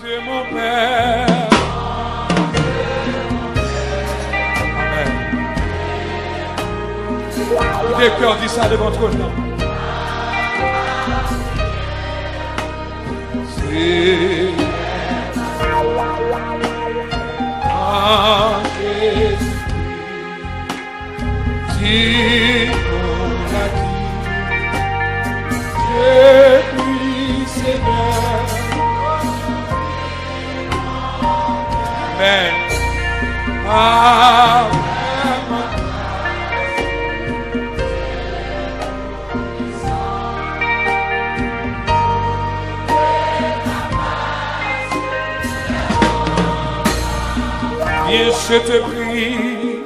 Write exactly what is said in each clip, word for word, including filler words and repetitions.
Dieu mon Père. Amen. Kite kè w di sa devan twòn nan. Seigneur, en Jésus-Christ, tu nous l'as dit, je prie, Seigneur. Amen. Amen. Bien, je te prie,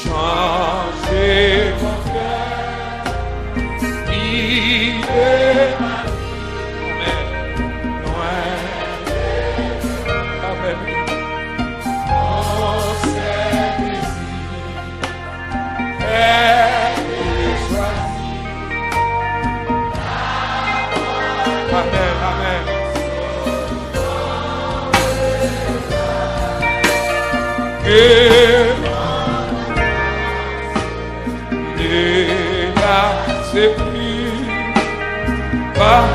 changer mon cœur, guider ma vie. Amen. Amen. Mon seul désir, Amen, amen. Que ne la se plus pas.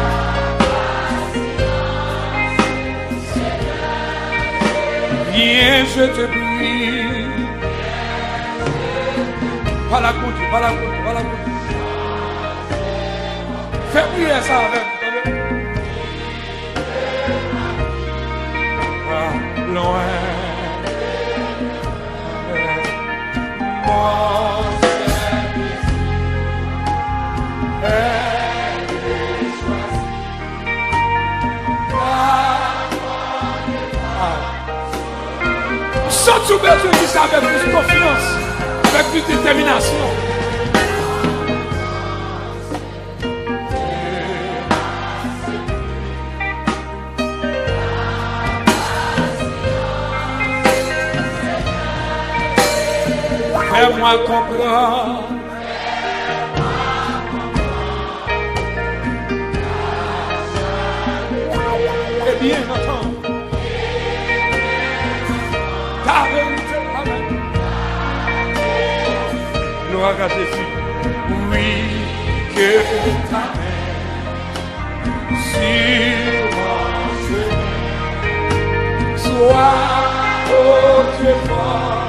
Viens, je te prie. Pale ak Bondye, pale ak Bondye, pale ak Bondye. Fè priyè sa avè m, tande. Ah, lwen. Mon sèvis. Santi w bezwen di sa avèk plis konfyans, avèk plis detèminasyon. Fais-moi comprendre. Et bien entendre ta vérité. Amen. Gloire à Jésus. Oui, que ta main sur mon chemin soit, oh Dieu fort.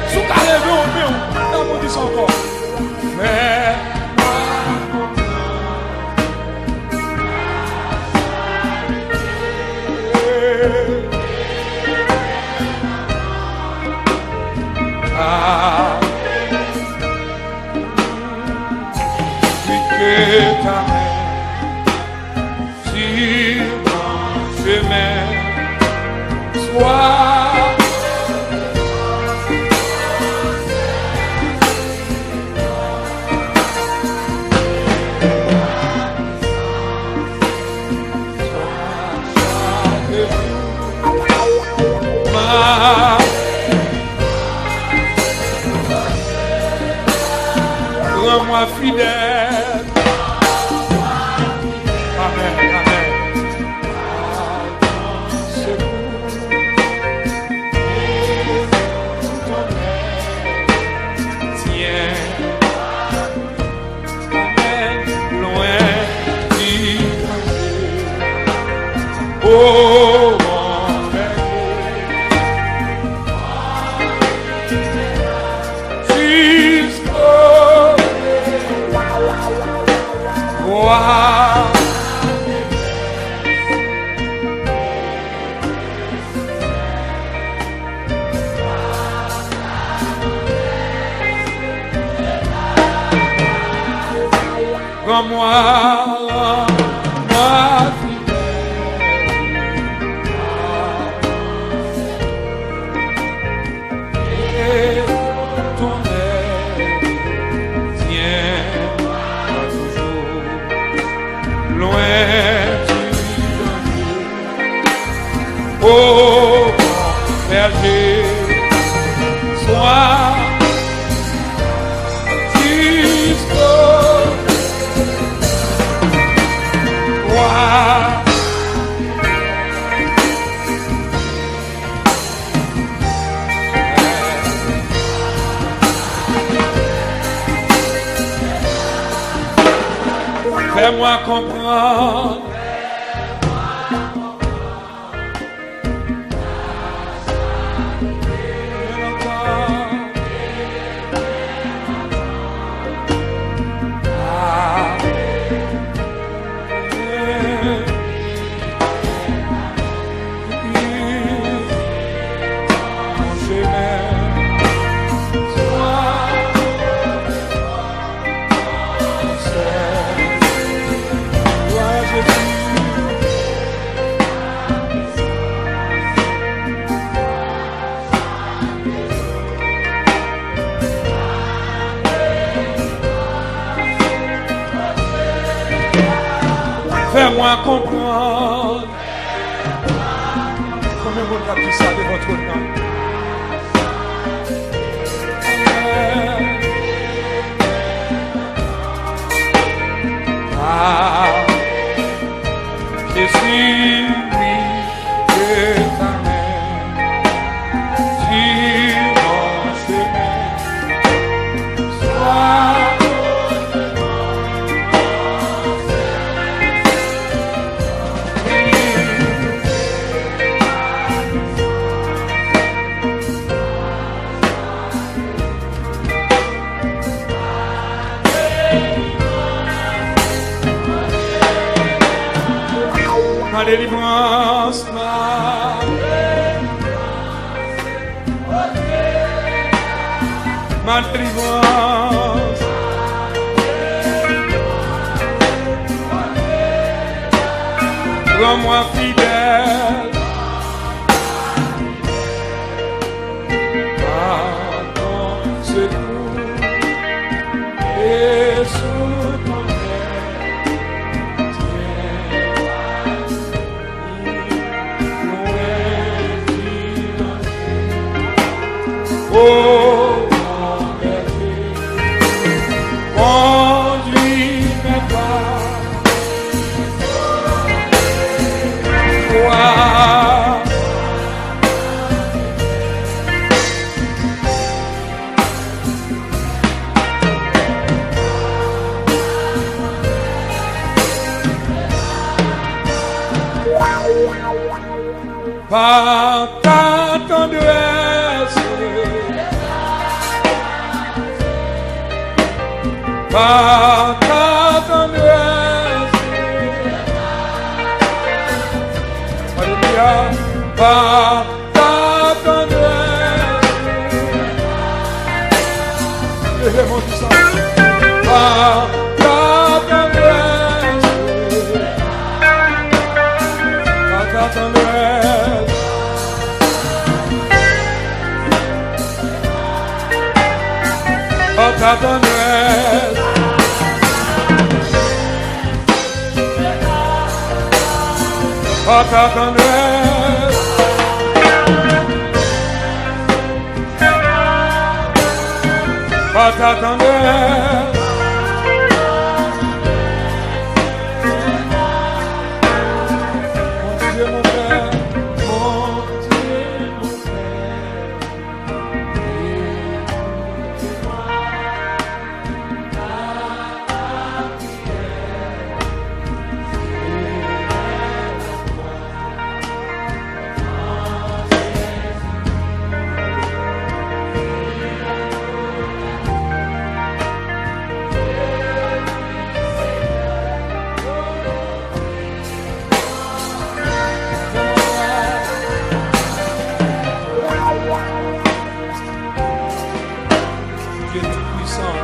Si w ka leve w men w, nan Bondye sa ankò. Fè mwen kontan. Ah. Que ta main sur mon chemin soit. Rends-moi fidèle. Amen, amen. Tiens. Amèn. Lwen di danje. O mon bèje. Jisko bwa. Rends-moi, rends-moi fidèle. Et ton aide, tiens-moi toujours. Bèje, swa disko, wa. Fè mwen konprann. Fè mwen konprann. Konbyen moun k ap di sa devan twòn nan? Amèn. Ah, Jezi, wi, je t'aime. Sur mon chemin, sois Ma délivrance, ma, ma délivrance. Rends-moi fidèle à ton secours et sous ton aile, tiens-moi loin du danger. Oh, mon berger, conduis mes pas. Par ta tendresse, par ta tendresse. Alléluia. Par ta tendresse. Leve men w di sa. Par ta tendresse. Par ta tendresse. Par ta tendresse. Par ta tendresse. Par ta tendresse. Mon Dieu, mon Père, mon Dieu, mon Père, écoute-moi. Dye toupwisan.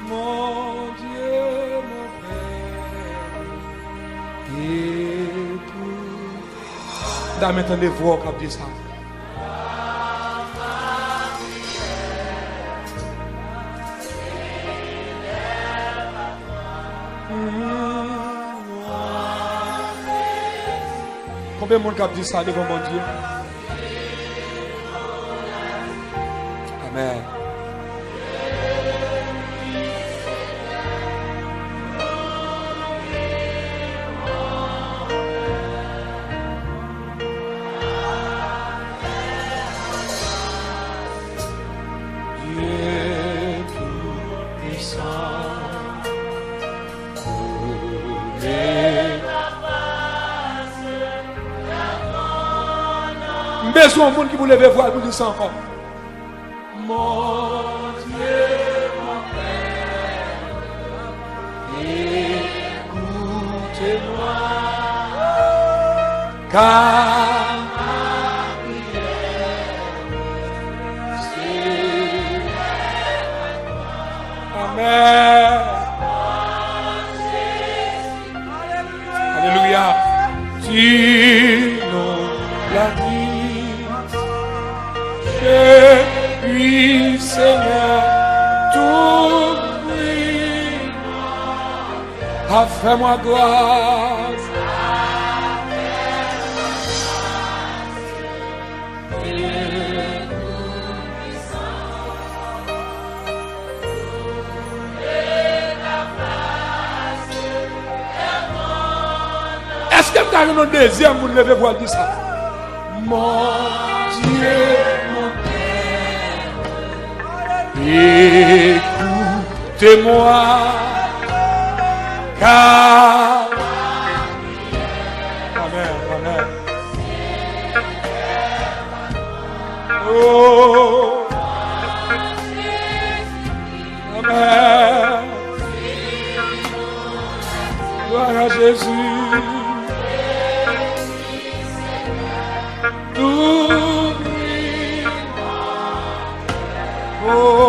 Mon Dieu, mon Père, écoute. Dam, tande vwa w k ap di sa. Konbyen moun k ap di sa devan Bondye? Amèn. Dieu Tout-Puissant, m bezwen yon moun ki pou leve vwa l pou di sa ankò. Mon Dieu, mon Père, écoute-moi, car ma prière s'élève à toi. Amèn. Alelouya. Tu nous l'as dit, je puis, Seigneur, t'ouvrir. A fè mwen gras. Èske m ka jwenn yon dezyèm moun leve vwa l di sa? Mon Dieu, mon Père, écoute-moi, car... Amèn, amèn. Oh. Amèn. Glwa a Jezi. Louvri. Oh.